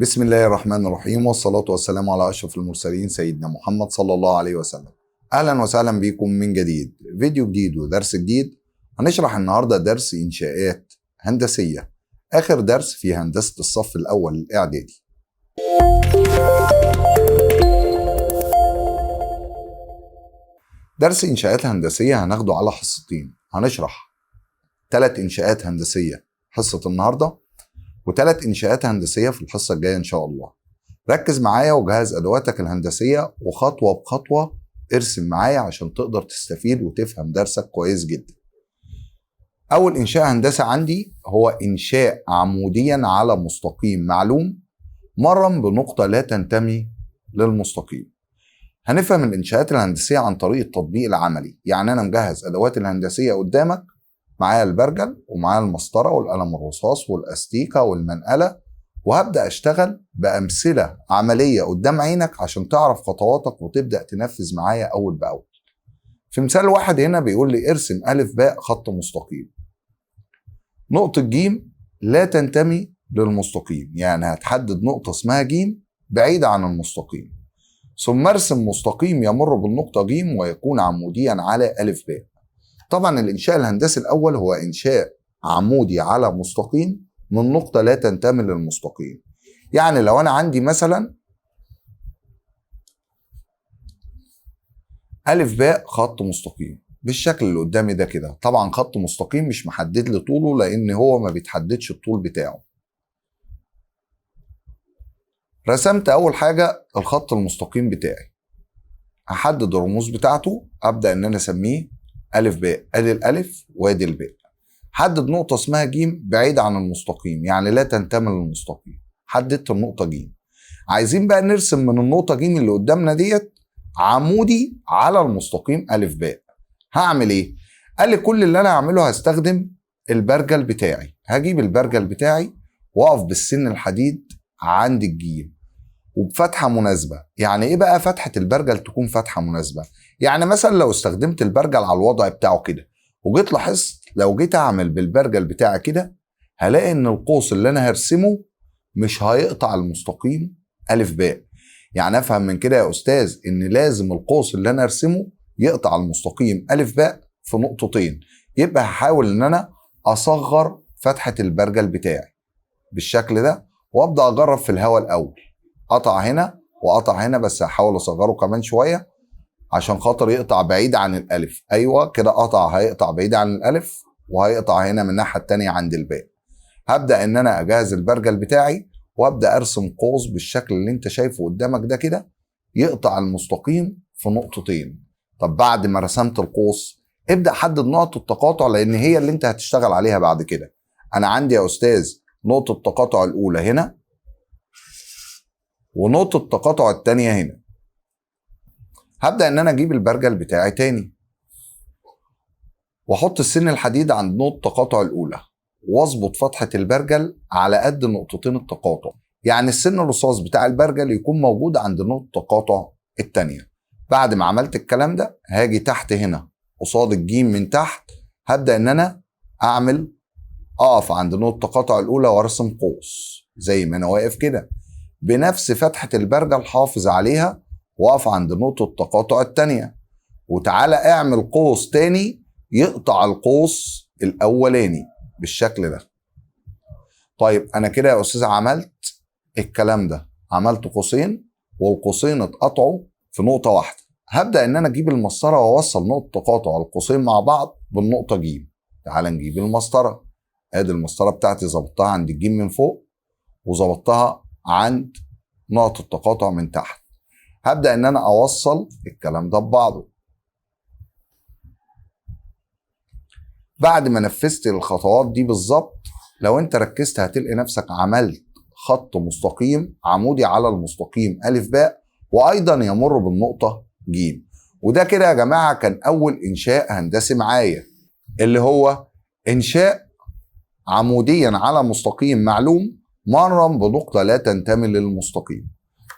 بسم الله الرحمن الرحيم، والصلاة والسلام على أشرف المرسلين سيدنا محمد صلى الله عليه وسلم. أهلا وسهلا بكم من جديد، فيديو جديد ودرس جديد. هنشرح النهاردة درس إنشاءات هندسية، آخر درس في هندسة الصف الأول الإعدادي. درس إنشاءات هندسية هناخده على حصتين، هنشرح 3 إنشاءات هندسية حصة النهاردة و3 إنشاءات هندسية في الحصة الجاية إن شاء الله. ركز معايا وجهز أدواتك الهندسية وخطوة بخطوة ارسم معايا عشان تقدر تستفيد وتفهم درسك كويس جدا. أول إنشاء هندسة عندي هو إنشاء عموديا على مستقيم معلوم مرا بنقطة لا تنتمي للمستقيم. هنفهم الإنشاءات الهندسية عن طريق التطبيق العملي، يعني أنا مجهز أدوات الهندسية قدامك، معايا البرجل ومعايا المسطرة والقلم الرصاص والأستيكة والمنقلة، وهبدأ أشتغل بأمثلة عملية قدام عينك عشان تعرف خطواتك وتبدأ تنفذ معايا أول بأول. في مثال واحد هنا بيقول لي ارسم ألف باء خط مستقيم، نقطة جيم لا تنتمي للمستقيم، يعني هتحدد نقطة اسمها جيم بعيدة عن المستقيم، ثم ارسم مستقيم يمر بالنقطة جيم ويكون عموديا على ألف باء. طبعا الإنشاء الهندسي الأول هو إنشاء عمودي على مستقيم من نقطة لا تنتمي للمستقيم. يعني لو أنا عندي مثلا ألف باء خط مستقيم بالشكل اللي قدامي ده كده، طبعا خط مستقيم مش محدد لي طوله لأن هو ما بيتحددش الطول بتاعه. رسمت أول حاجة الخط المستقيم بتاعي، هحدد الرموز بتاعته، أبدأ إن أنا أسميه ألف باء، أدي الألف وأدي الباء. حدد نقطة اسمها جيم بعيدة عن المستقيم، يعني لا تنتمي للمستقيم، حددت النقطة جيم. عايزين بقى نرسم من النقطة جيم اللي قدامنا ديت عمودي على المستقيم ألف باء. هعمل إيه؟ قال لي كل اللي أنا هعمله هستخدم البرجل بتاعي، هجيب البرجل بتاعي وأقف بالسن الحديد عند الجيم وبفتحة مناسبة. يعني إيه بقى فتحة البرجل تكون فتحة مناسبة؟ يعني مثلا لو استخدمت البرجل على الوضع بتاعه كده وجيت لاحظت لو جيت أعمل بالبرجل بتاعي كده هلاقي إن القوس اللي أنا هرسمه مش هيقطع المستقيم ألف باء. يعني أفهم من كده يا أستاذ إن لازم القوس اللي أنا أرسمه يقطع المستقيم ألف باء في نقطتين، يبقى هحاول إن أنا أصغر فتحة البرجل بتاعي بالشكل ده وأبدأ أجرب في الهواء الأول، قطع هنا وقطع هنا، بس هحاول اصغره كمان شويه عشان خاطر يقطع بعيد عن الالف. ايوه كده قطع، هيقطع بعيد عن الالف وهيقطع هنا من الناحيه الثانيه عند الباء. هبدا ان انا اجهز البرجل بتاعي وابدا ارسم قوس بالشكل اللي انت شايفه قدامك ده كده يقطع المستقيم في نقطتين. طب بعد ما رسمت القوس ابدا حدد نقطه التقاطع لان هي اللي انت هتشتغل عليها بعد كده. انا عندي يا استاذ نقطه التقاطع الاولى هنا ونقطة التقاطع التانية هنا. هبدأ إن أنا أجيب البرجل بتاعي تاني وأحط السن الحديد عند نقطة التقاطع الأولى وأظبط فتحة البرجل على قد نقطتين التقاطع، يعني السن الرصاص بتاع البرجل يكون موجود عند نقطة التقاطع التانية. بعد ما عملت الكلام ده هاجي تحت هنا قصاد الجيم من تحت، هبدأ إن أنا أعمل أقف عند نقطة التقاطع الأولى وأرسم قوس زي ما أنا واقف كده بنفس فتحة البرجل، حافظ عليها واقف عند نقطة التقاطع التانية، وتعالى اعمل قوس تاني يقطع القوس الأولاني بالشكل ده. طيب أنا كده يا أستاذ عملت الكلام ده، عملت قوسين والقوسين اتقطعوا في نقطة واحدة. هبدأ إن أنا أجيب المسطرة وأوصل نقطة تقاطع القوسين مع بعض بالنقطة جيم. تعالى نجيب المسطرة، أدي المسطرة بتاعتي ظبطتها عند الجيم من فوق وظبطتها عند نقطة التقاطع من تحت. هبدأ إن أنا أوصل الكلام ده ببعضه. بعد ما نفذت الخطوات دي بالظبط لو أنت ركزت هتلاقي نفسك عملت خط مستقيم عمودي على المستقيم ألف باء وأيضا يمر بالنقطة جيم. وده كده يا جماعة كان أول إنشاء هندسي معايا اللي هو إنشاء عموديا على مستقيم معلوم مرا بنقطة لا تنتمي للمستقيم.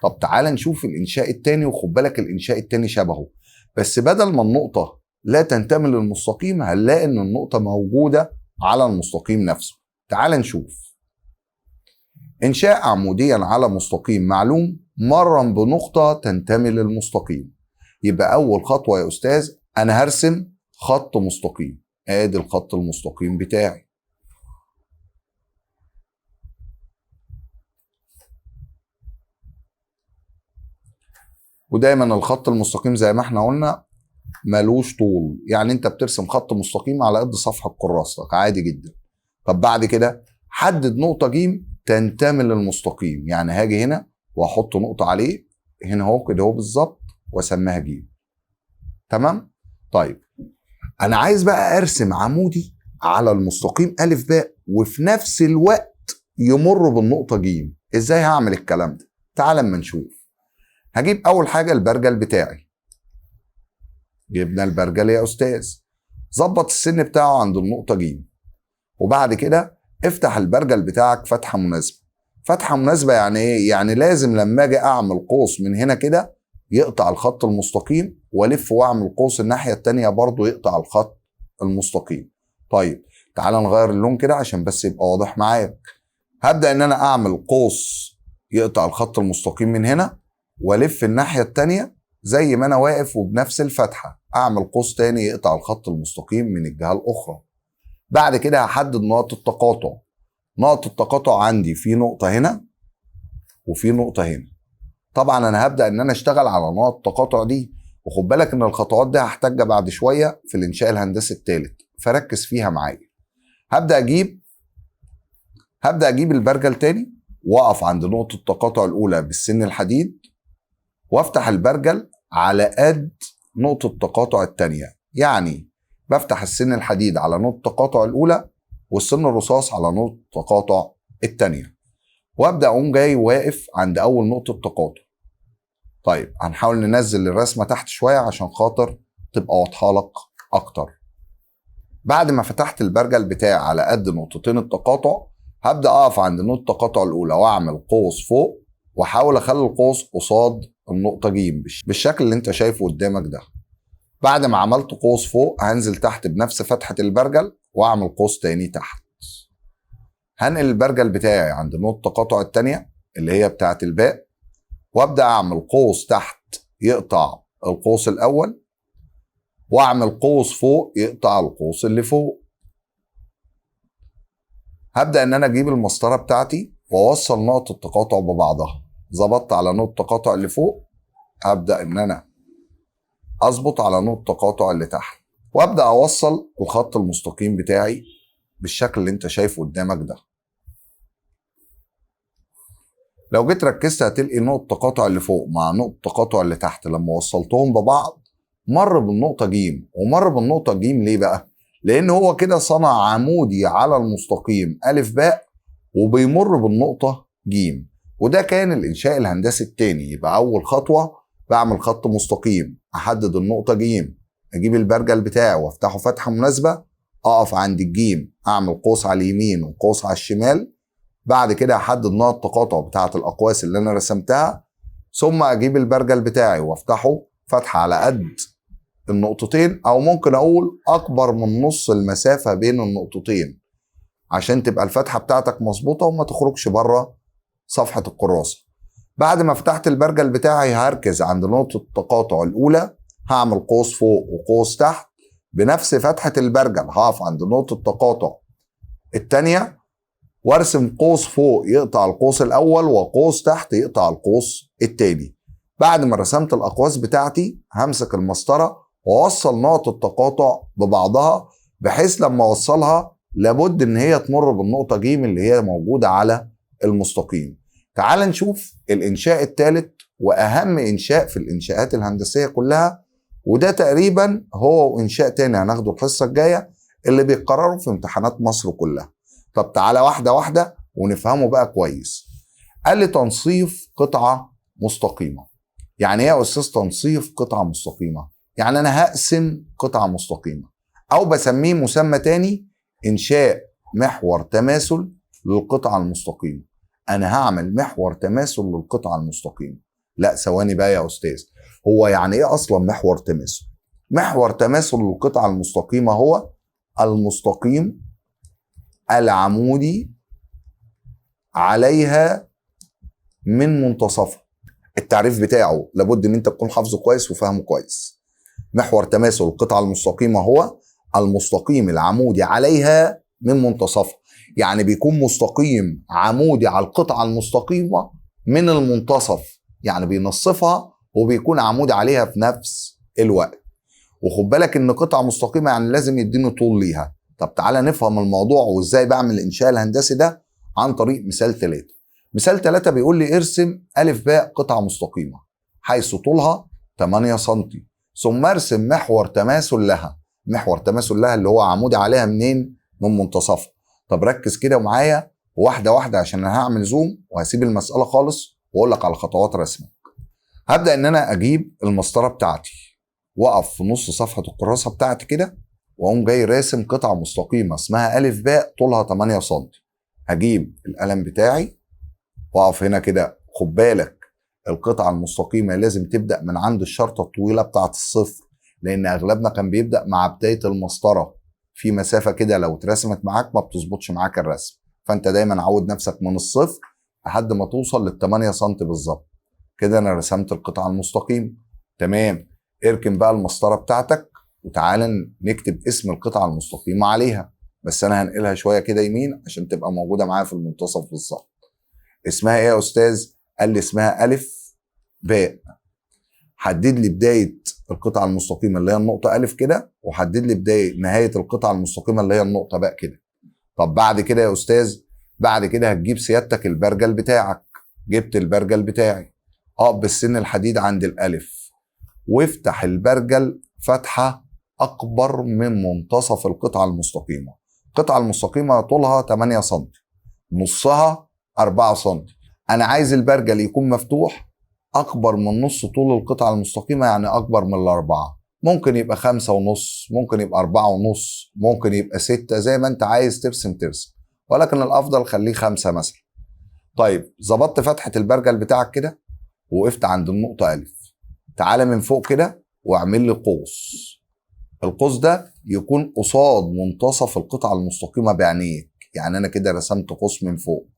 طب تعال نشوف الإنشاء التاني، وخد بالك الإنشاء التاني شبهه، بس بدل ما النقطة لا تنتمي للمستقيم هنلاقي إن النقطة موجودة على المستقيم نفسه. تعال نشوف. إنشاء عموديا على مستقيم معلوم مرا بنقطة تنتمي للمستقيم. يبقى أول خطوة يا أستاذ أنا هرسم خط مستقيم. آدي الخط المستقيم بتاعي. ودايما الخط المستقيم زي ما احنا قلنا ملوش طول، يعني انت بترسم خط مستقيم على قد صفحة كراستك عادي جدا. طب بعد كده حدد نقطة ج تنتمي للمستقيم، يعني هاجي هنا واحط نقطة عليه هنا اهو كده اهو بالظبط واسميها ج. تمام؟ طيب انا عايز بقى ارسم عمودي على المستقيم أ ب وفي نفس الوقت يمر بالنقطة ج. ازاي هعمل الكلام ده؟ تعال اما نشوف. هجيب اول حاجة البرجل بتاعي. جبنا البرجل يا استاذ، ظبط السن بتاعه عند النقطة ج، وبعد كده افتح البرجل بتاعك فتحة مناسبة. فتحة مناسبة يعني ايه؟ يعني لازم لما اجي اعمل قوس من هنا كده يقطع الخط المستقيم، والف واعمل قوس الناحية التانية برضو يقطع الخط المستقيم. طيب تعال نغير اللون كده عشان بس يبقى واضح معاك. هبدأ ان انا اعمل قوس يقطع الخط المستقيم من هنا، والف الناحية التانية زي ما انا واقف وبنفس الفتحة اعمل قوس تاني يقطع الخط المستقيم من الجهة الاخرى. بعد كده هحدد نقط التقاطع. نقط التقاطع عندي في نقطة هنا وفي نقطة هنا. طبعا انا هبدأ ان انا اشتغل على نقط التقاطع دي، وخد بالك ان الخطوات دي هحتاجها بعد شوية في الانشاء الهندسي الثالث، فركز فيها معايا. هبدأ اجيب البرجل تاني واقف عند نقطة التقاطع الاولى بالسن الحديد، وافتح البرجل على قد نقطة التقاطع الثانية، يعني بفتح السن الحديد على نقطة التقاطع الأولى والسن الرصاص على نقطة التقاطع الثانية، وأبدأ أقوم جاي واقف عند أول نقطة تقاطع. طيب هنحاول ننزل الرسمة تحت شوية عشان خاطر تبقى واضحة لك أكتر. بعد ما فتحت البرجل بتاعي على قد نقطتين التقاطع، هبدأ أقف عند نقطة التقاطع الأولى وأعمل قوس فوق، وأحاول أخلي القوس قصاد النقطة ج بالشكل اللي أنت شايفه قدامك ده. بعد ما عملت قوس فوق هنزل تحت بنفس فتحة البرجل واعمل قوس تاني تحت. هنقل البرجل بتاعي عند نقطة التقاطع التانية اللي هي بتاعة الباء، وابدأ اعمل قوس تحت يقطع القوس الاول، واعمل قوس فوق يقطع القوس اللي فوق. هبدأ ان انا اجيب المسطرة بتاعتي واوصل نقطة التقاطع ببعضها. ظبطت على نقطة التقاطع اللي فوق، هبدأ ان انا اظبط على نقطة التقاطع اللي تحت، وابدأ اوصل الخط المستقيم بتاعي بالشكل اللي انت شايفه قدامك ده. لو جيت ركزت هتلقي نقطة التقاطع اللي فوق مع نقطة التقاطع اللي تحت لما وصلتهم ببعض مر بالنقطة ج، ومر بالنقطة ج ليه بقى؟ لأن هو كده صنع عمودي على المستقيم أ ب وبيمر بالنقطة ج، وده كان الإنشاء الهندسي التاني. يبقى أول خطوة بعمل خط مستقيم، أحدد النقطة ج، أجيب البرجل بتاعي وأفتحه فتحة مناسبة، أقف عند الجيم أعمل قوس على اليمين وقوس على الشمال، بعد كده أحدد نقط التقاطع بتاعة الأقواس اللي أنا رسمتها، ثم أجيب البرجل بتاعي وأفتحه فتحة على قد النقطتين، أو ممكن أقول أكبر من نص المسافة بين النقطتين عشان تبقى الفتحة بتاعتك مظبوطة وما تخرجش بره صفحة الكراسة. بعد ما فتحت البرجل بتاعي هركز عند نقطة التقاطع الأولى، هعمل قوس فوق وقوس تحت بنفس فتحة البرجل، هقف عند نقطة التقاطع التانية وارسم قوس فوق يقطع القوس الأول وقوس تحت يقطع القوس التاني. بعد ما رسمت الأقواس بتاعتي همسك المسطرة وأوصل نقط التقاطع ببعضها، بحيث لما أوصلها لابد إن هي تمر بالنقطة ج اللي هي موجودة على المستقيم. تعال نشوف الإنشاء الثالث وأهم إنشاء في الإنشاءات الهندسية كلها، وده تقريبا هو وإنشاء تاني هناخده الحصة الجاية اللي بيتكرروا في امتحانات مصر كلها. طب تعالى واحدة واحدة ونفهمه بقى كويس. قال لي تنصيف قطعة مستقيمة. يعني ايه يا أستاذ تنصيف قطعة مستقيمة؟ يعني أنا هقسم قطعة مستقيمة، أو بسميه مسمى تاني إنشاء محور تماثل للقطعة المستقيمة. أنا هعمل محور تماثل للقطعة المستقيمة. لا ثواني بقى يا أستاذ، هو يعني إيه أصلا محور تماثل؟ محور تماثل للقطعة المستقيمة هو المستقيم العمودي عليها من منتصفها. التعريف بتاعه لابد ان انت تكون حافظه كويس وفاهمه كويس. محور تماثل القطعة المستقيمة هو المستقيم العمودي عليها من منتصفها، يعني بيكون مستقيم عمودي على القطعة المستقيمة من المنتصف، يعني بينصفها وبيكون عمودي عليها في نفس الوقت. وخد بالك ان قطعة مستقيمة يعني لازم يديني طول ليها. طب تعالى نفهم الموضوع وازاي بعمل الانشاء الهندسي ده عن طريق مثال 3. مثال 3 بيقول لي ارسم ألف باء قطعة مستقيمة حيث طولها 8 سم، ثم ارسم محور تماثل لها. محور تماثل لها اللي هو عمودي عليها منين؟ من منتصفها. طب ركز كده معايا واحدة واحدة عشان انا هعمل زوم وهسيب المسألة خالص واقول لك على خطوات رسمك. هبدأ ان انا اجيب المسطرة بتاعتي واقف في نص صفحة الكراسة بتاعتي كده، واقوم جاي راسم قطعة مستقيمة اسمها ألف باء طولها 8 سم. هجيب القلم بتاعي واقف هنا كده. خد بالك القطعة المستقيمة لازم تبدأ من عند الشرطة الطويلة بتاعت الصفر، لأن أغلبنا كان بيبدأ مع بداية المسطرة في مسافة كده، لو اترسمت معاك ما بتظبطش معاك الرسم، فأنت دايما عود نفسك من الصفر لحد ما توصل لل8 سم بالظبط. كده أنا رسمت القطعة المستقيمة. تمام، اركن بقى المسطرة بتاعتك وتعالى نكتب اسم القطعة المستقيمة عليها، بس أنا هنقلها شوية كده يمين عشان تبقى موجودة معايا في المنتصف بالظبط. اسمها ايه يا استاذ؟ قال لي اسمها ألف باء. حدد لي بداية القطعة المستقيمة اللي هي النقطة ألف كده، وحدد لي بداية نهاية القطعة المستقيمة اللي هي النقطة باء كده. طب بعد كده يا استاذ؟ بعد كده هتجيب سيادتك البرجل بتاعك. جبت البرجل بتاعي، اقف بالسن الحديد عند الألف وافتح البرجل فتحة أكبر من منتصف القطعة المستقيمة. القطعة المستقيمة طولها 8 سم، نصها 4 سم. أنا عايز البرجل يكون مفتوح أكبر من نص طول القطعة المستقيمة، يعني أكبر من 4. ممكن يبقى 5.5، ممكن يبقى 4.5، ممكن يبقى 6، زي ما أنت عايز ترسم ترسم، ولكن الأفضل خليه 5 مثلا. طيب ظبطت فتحة البرجل بتاعك كده ووقفت عند النقطة ألف. تعالى من فوق كده واعمل لي قوس. القوس ده يكون قصاد منتصف القطعة المستقيمة بعينيك، يعني أنا كده رسمت قوس من فوق.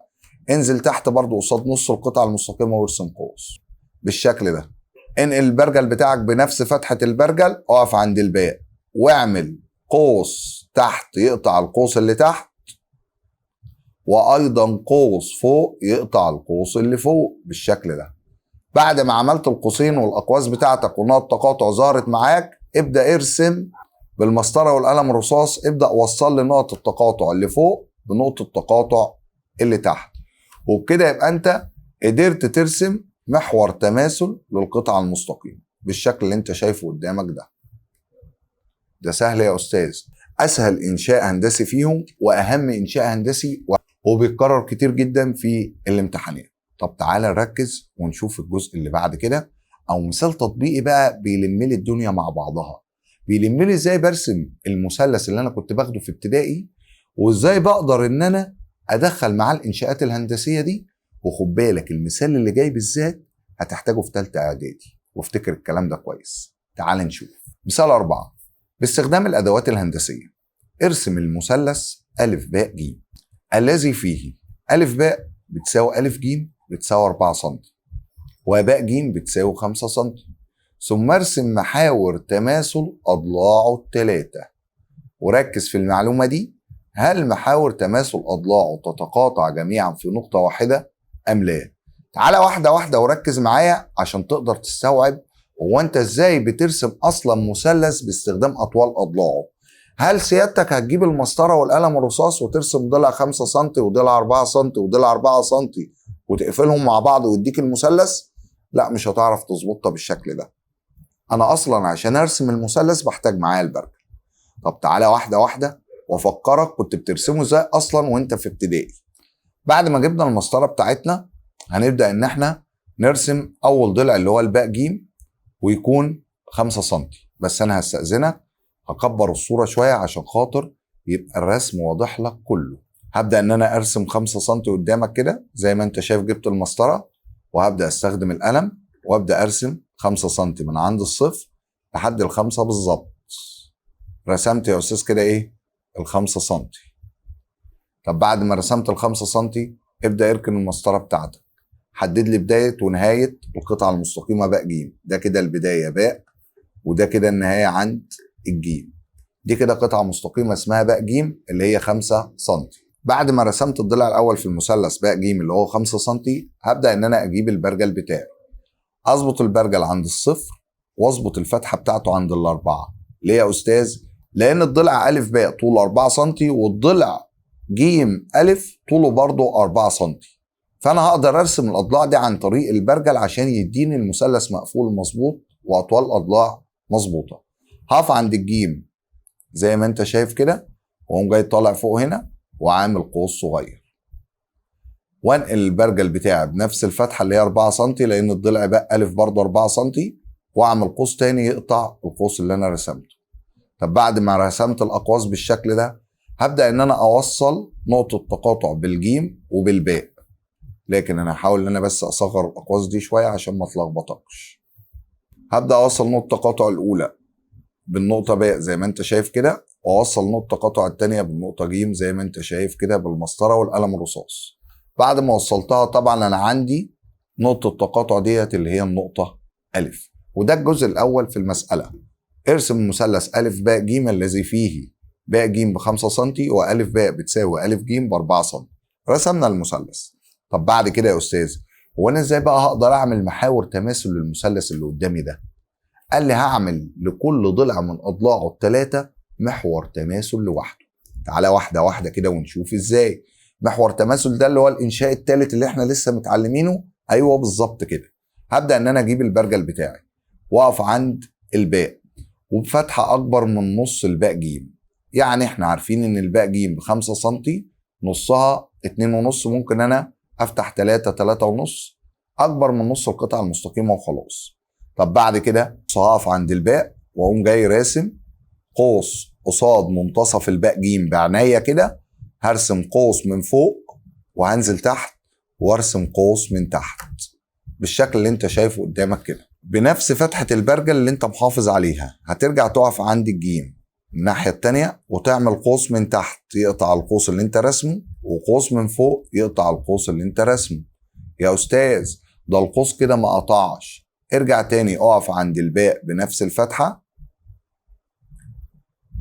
انزل تحت برضو قصاد نص القطعة المستقيمة وارسم قوس بالشكل ده. انقل البرجل بتاعك بنفس فتحة البرجل، اقف عند الباء واعمل قوس تحت يقطع القوس اللي تحت، وايضا قوس فوق يقطع القوس اللي فوق بالشكل ده. بعد ما عملت القوسين والاقواس بتاعتك ونقط تقاطع ظهرت معاك، ابدأ ارسم بالمسطرة والقلم الرصاص. ابدأ وصل لنقط التقاطع اللي فوق بنقطة التقاطع اللي تحت، وبكده يبقى انت قدرت ترسم محور تماثل للقطعة المستقيمة بالشكل اللي انت شايفه قدامك ده. ده سهل يا استاذ، اسهل انشاء هندسي فيهم واهم انشاء هندسي، وبيتكرر كتير جدا في الامتحانات. طب تعالى نركز ونشوف الجزء اللي بعد كده، او مثال تطبيقي بقى بيلم لي الدنيا مع بعضها. بيلم لي ازاي برسم المثلث اللي انا كنت باخده في ابتدائي، وازاي بقدر ان انا ادخل معاه الانشاءات الهندسية دي. وخد بالك المثال اللي جاي بالذات هتحتاجه في ثالثة اعدادي، وافتكر الكلام ده كويس. تعال نشوف مثال 4. باستخدام الادوات الهندسية ارسم المثلث أ ب ج الذي فيه أ ب بتساوي أ ج بتساوي 4 سم، وباء ج بتساوي 5 سم، ثم ارسم محاور تماثل اضلاعه الثلاثة. وركز في المعلومة دي، هل محاور تماثل اضلاعه تتقاطع جميعا في نقطة واحدة ام لا؟ تعالى واحدة واحدة وركز معايا عشان تقدر تستوعب هو انت ازاي بترسم اصلا مثلث باستخدام اطوال اضلاعه. هل سيادتك هتجيب المسطره والقلم الرصاص وترسم ضلع 5 سم وضلع 4 سم وضلع 4 سم وتقفلهم مع بعض ويديك المثلث؟ لا، مش هتعرف تظبطها بالشكل ده. انا اصلا عشان ارسم المثلث بحتاج معايا البرجل. طب تعالى واحدة واحدة وافكرك كنت بترسمه ازاي اصلا وانت في ابتدائي. بعد ما جبنا المسطره بتاعتنا هنبدا ان احنا نرسم اول ضلع اللي هو الباء ج، ويكون 5 سم. بس انا هستأذنك هكبر الصورة شوية عشان خاطر يبقى الرسم واضح لك كله. هبدأ ان انا ارسم 5 سم قدامك كده زي ما انت شايف. جبت المسطرة وهبدأ استخدم القلم وابدأ ارسم 5 سم من عند الصفر لحد 5 بالظبط. رسمت يا استاذ كده ايه؟ 5 سم. طب بعد ما رسمت 5 سم ابدأ اركن المسطرة بتاعتك، حدد لي بداية ونهاية القطعة المستقيمة باء جيم، ده كده البداية باء وده كده النهاية عند الجيم. دي كده قطعة مستقيمة اسمها باء جيم اللي هي 5 سم. بعد ما رسمت الضلع الأول في المثلث باء جيم اللي هو 5 سم، هبدأ إن أنا أجيب البرجل بتاعي. أظبط البرجل عند الصفر وأظبط الفتحة بتاعته عند الأربعة. ليه يا أستاذ؟ لأن الضلع ألف باء طوله 4 سم والضلع جيم ألف طوله برضه 4 سم. فأنا هقدر أرسم الأضلاع دي عن طريق البرجل عشان يديني المثلث مقفول مظبوط وأطوال الأضلاع مظبوطة. هقف عند الجيم زي ما أنت شايف كده، وأقوم جاي طالع فوق هنا وعامل قوس صغير، وانقل البرجل بتاعي بنفس الفتحة اللي هي 4 سم لأن الضلع باء ألف برضه 4 سم، وأعمل قوس تاني يقطع القوس اللي أنا رسمته. طب بعد ما رسمت الأقواس بالشكل ده، هبدأ إن أنا أوصل نقطة تقاطع بالجيم وبالباء، لكن أنا هحاول إن أنا بس أصغر الأقواس دي شوية عشان ما أتلخبطكش. هبدأ أوصل نقطة تقاطع الأولى بالنقطة باء زي ما أنت شايف كده، وأوصل نقطة تقاطع التانية بالنقطة جيم زي ما أنت شايف كده بالمسطرة والقلم الرصاص. بعد ما وصلتها طبعا أنا عندي نقطة التقاطع ديت اللي هي النقطة ألف، وده الجزء الأول في المسألة. ارسم مثلث ألف باء جيم الذي فيه باء جيم ب5 سم وألف باء بتساوي ألف جيم ب4 سم. رسمنا المثلث. طب بعد كده يا أستاذ، هو أنا إزاي بقى هقدر أعمل محاور تماثل للمثلث اللي قدامي ده؟ قال لي هعمل لكل ضلع من أضلاعه الثلاثة محور تماثل لوحده. تعالى واحدة واحدة كده ونشوف إزاي. محور تماثل ده اللي هو الإنشاء الثالث اللي إحنا لسه متعلمينه. أيوه بالظبط كده. هبدأ إن أنا أجيب البرجل بتاعي وأقف عند الباء وبفتحة أكبر من نص الباء جيم. يعني إحنا عارفين إن الباء جيم ب5 سم، نصها 2.5، ممكن أنا أفتح 3، 3.5، أكبر من نص القطعة المستقيمة وخلاص. طب بعد كده هقف عند الباء وأقوم جاي راسم قوس قصاد منتصف الباء جيم بعناية كده، هرسم قوس من فوق وهنزل تحت وارسم قوس من تحت بالشكل اللي انت شايفه قدامك كده. بنفس فتحة البرجل اللي انت محافظ عليها هترجع تقف عند الجيم الناحية التانية وتعمل قوس من تحت يقطع القوس اللي انت رسمه، وقوس من فوق يقطع القوس اللي انت رسمه. يا استاذ ده القوس كده ما قطعش، ارجع تاني اقف عند الباء بنفس الفتحة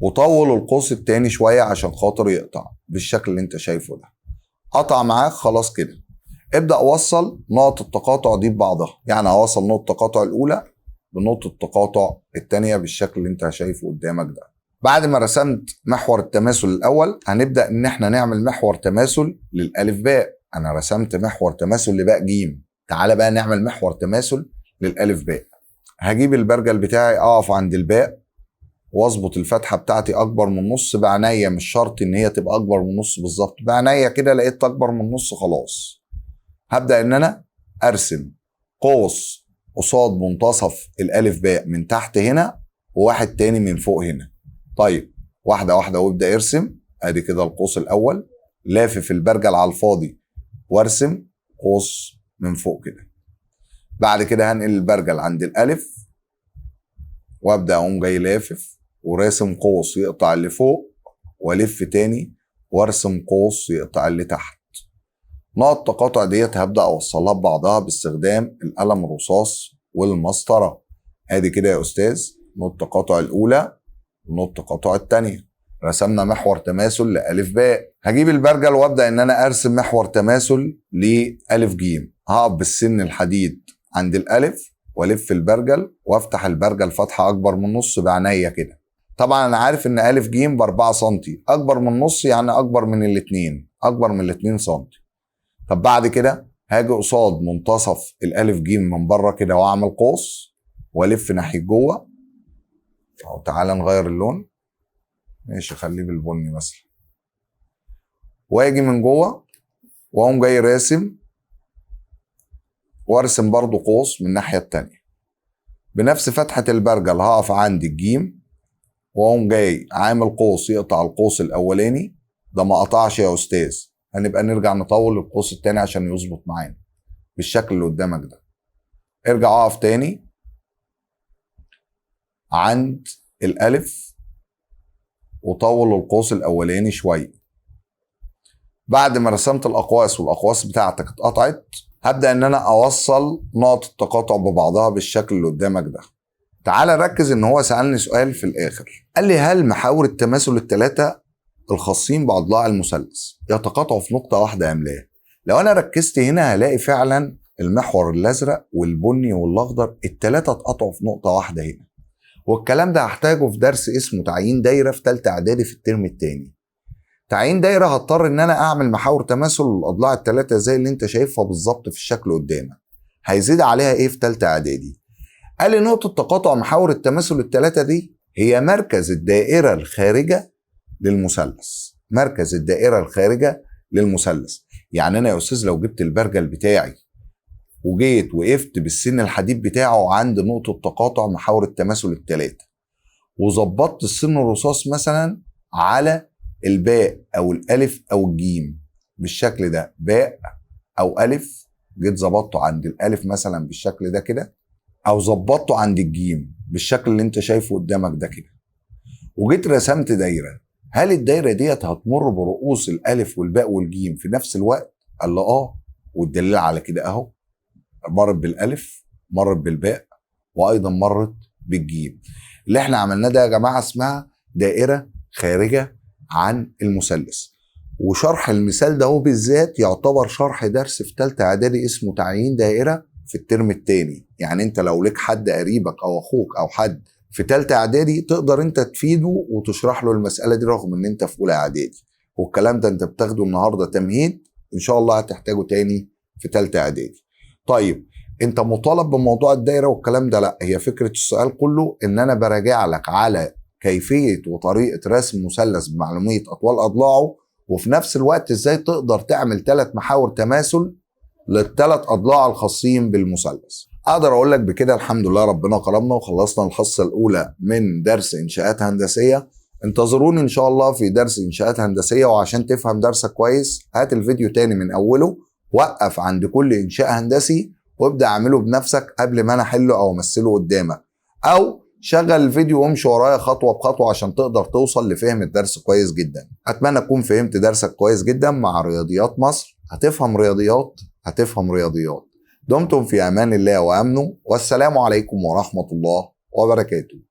وطول القوس التاني شوية عشان خاطر يقطع بالشكل اللي انت شايفه ده. قطع معاك خلاص كده. ابدأ وصل نقط التقاطع دي ببعضها، يعني هوصل نقطة التقاطع الأولى بنقطة التقاطع التانية بالشكل اللي انت شايفه قدامك ده. بعد ما رسمت محور التماثل الأول هنبدأ إن احنا نعمل محور تماثل للألف باء. أنا رسمت محور تماثل لباء جيم، تعالى بقى نعمل محور تماثل للألف باء. هجيب البرجل بتاعي أقف عند الباء واظبط الفتحة بتاعتي أكبر من نص بعناية، مش شرط إن هي تبقى أكبر من نص بالظبط، بعناية كده لقيت أكبر من نص خلاص. هبدأ إن أنا أرسم قوس قصاد منتصف الألف باء من تحت هنا وواحد تاني من فوق هنا. طيب واحدة واحدة وابدأ ارسم. ادي كده القوس الأول، لافف البرجل على الفاضي وارسم قوس من فوق كده. بعد كده هنقل البرجل عند الألف وابدأ أقوم جاي لافف وراسم قوس يقطع اللي فوق، والف تاني وارسم قوس يقطع اللي تحت. نقط التقاطع ديت هبدأ أوصلها ببعضها باستخدام القلم الرصاص والمسطرة. ادي كده يا أستاذ نقطة التقاطع الأولى ونقطة التقاطع التانية. رسمنا محور تماثل لألف باء. هجيب البرجل وابدأ إن أنا أرسم محور تماثل لألف جيم. هقف بالسن الحديد عند الألف والف البرجل وافتح البرجل فتحة أكبر من نص بعناية كده. طبعا أنا عارف إن ألف جيم ب4 سم، أكبر من نص يعني أكبر من الاتنين، أكبر من 2 سم. طب بعد كده هاجي قصاد منتصف الألف جيم من بره كده وأعمل قوس والف ناحية جوه. أو تعالى نغير اللون، ماشي خليه بالبني مثلا. واجي من جوه واقوم جاي راسم وارسم برضو قوس من الناحية التانية بنفس فتحة البرجل. هقف عند الجيم واقوم جاي عامل قوس يقطع القوس الاولاني. ده ما قطعش يا استاذ، هنبقى نرجع نطول القوس التاني عشان يظبط معانا بالشكل اللي قدامك ده. ارجع اقف تاني عند الالف وطول القوس الاولاني شوية. بعد ما رسمت الاقواس والاقواس بتاعتك اتقطعت، هبدا ان انا اوصل نقط التقاطع ببعضها بالشكل اللي قدامك ده. تعال ركز ان هو سالني سؤال في الاخر، قال لي هل محاور التماثل الثلاثة الخاصين باضلاع المثلث يتقاطعوا في نقطة واحدة ام لا؟ لو انا ركزت هنا هلاقي فعلا المحور الازرق والبني والاخضر الثلاثة اتقطعوا في نقطة واحدة هنا. والكلام ده هحتاجه في درس اسمه تعيين دايرة في ثالثة اعدادي في الترم الثاني. تعيين دايرة هضطر ان انا اعمل محاور تماثل للاضلاع الثلاثة زي اللي انت شايفها بالظبط في الشكل قدامك. هيزيد عليها ايه في ثالثة اعدادي؟ قال لي نقطة تقاطع محاور التماثل الثلاثة دي هي مركز الدائرة الخارجة للمثلث. مركز الدائرة الخارجة للمثلث. يعني انا يا استاذ لو جبت البرجل بتاعي وجيت وقفت بالسن الحديد بتاعه عند نقطة تقاطع محاور التماثل الثلاثة، وظبطت السن الرصاص مثلا على الباء او الالف او الجيم بالشكل ده، باء او الف، جيت ظبطته عند الالف مثلا بالشكل ده كده، او ظبطته عند الجيم بالشكل اللي انت شايفه قدامك ده كده، وجيت رسمت دايرة، هل الدايرة ديت هتمر برؤوس الالف والباء والجيم في نفس الوقت؟ قال لي اه، والدليل على كده اهو، مرت بالالف، مرت بالباء، وايضا مرت بالجيم. اللي احنا عملناه ده يا جماعة اسمها دائرة خارجه عن المثلث. وشرح المثال ده هو بالذات يعتبر شرح درس في ثالثة اعدادي اسمه تعيين دائرة في الترم الثاني. يعني انت لو لك حد قريبك او اخوك او حد في ثالثة اعدادي تقدر انت تفيده وتشرح له المسالة دي رغم ان انت في اولى اعدادي. والكلام ده انت بتاخده النهارده تمهيد، ان شاء الله هتحتاجه تاني في ثالثة اعدادي. طيب انت مطالب بموضوع الدايرة والكلام ده؟ لا، هي فكرة السؤال كله ان انا براجع لك على كيفية وطريقه رسم مثلث بمعلوميه اطوال اضلاعه، وفي نفس الوقت ازاي تقدر تعمل 3 محاور تماثل للثلاث اضلاع الخاصين بالمثلث. اقدر اقول لك بكده الحمد لله ربنا كرمنا وخلصنا الحصة الاولى من درس انشاءات هندسية. انتظروني ان شاء الله في درس انشاءات هندسية، وعشان تفهم درسك كويس هات الفيديو تاني من اوله، وقف عند كل انشاء هندسي وابدا اعمله بنفسك قبل ما انا احله او امثلة قدامك، او شغل الفيديو وامشي ورايا خطوة بخطوة عشان تقدر توصل لفهم الدرس كويس جدا. اتمنى تكون فهمت درسك كويس جدا مع رياضيات مصر. هتفهم رياضيات، هتفهم رياضيات. دمتم في امان الله وامنه، والسلام عليكم ورحمة الله وبركاته.